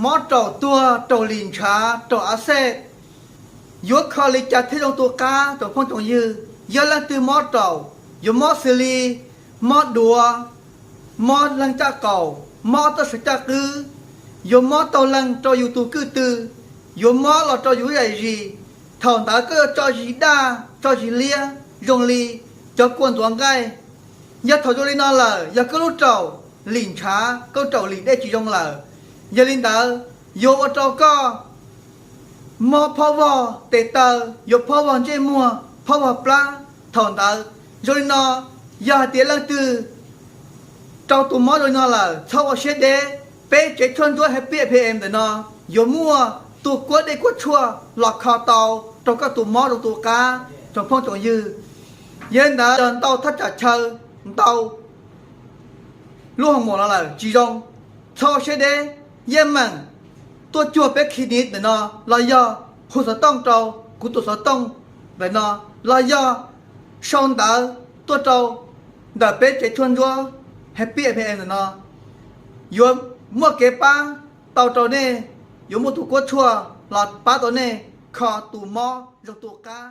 Mob raum tuag, raum lim ntshav, raum a xej, yuav kho li cas thiaj zoo tu qab? Tsoom phooj tsoom ywg, yog leej twg mob raum, yuav mob xws li mob duav, mob leeg caj qaum, mob txoj saw caj qwb, yuav mob taug leeg rau yus tus kwj tw, yuav mob los rau yus ib yam zis. Thaum ntawd koj yuav tso zis daj tso zis liab zoo li cov kua ntuav nqaij. Yog thaum zoo li no lawm, yog koj lub raum lim ntshav, koj raum lim dej tsis zoo lawm. Yog li ntawd, yuav ua rau koj mob phob vog tes taw, yuav phob vog ntsej muag, phob vog plab. Thaum ntawd zoo li no, yog hais tias leej twg rau tus mob zoo li no lawm, txhob ua siab deb. Peb tsev tshuaj ntsuab Happy A P M ntawm no yuav muaj tus kuab dej kuab tshuaj los kho tau rau koj tus mob zoo tu qab, tsoom phooj tsoom ywg. Yog li ntawd, yog ntau thaj tsam chaw, ntau lub hoo maum no lawm tsis zoo, txhob ua siab deb, yeej meem tuaj cuag peb clinic ntawm no, los yog hu xov tooj rau kuv tus xov tooj ntawm no, los yog sau ntawv tuaj rau ntawm peb tsev tshuaj ntsuab Happy A P M ntawm no, yuav muaj kev pab tau rau nej, yuav muaj tus kuab tshuaj los pab tau nej kho tus mob zoo tu qab.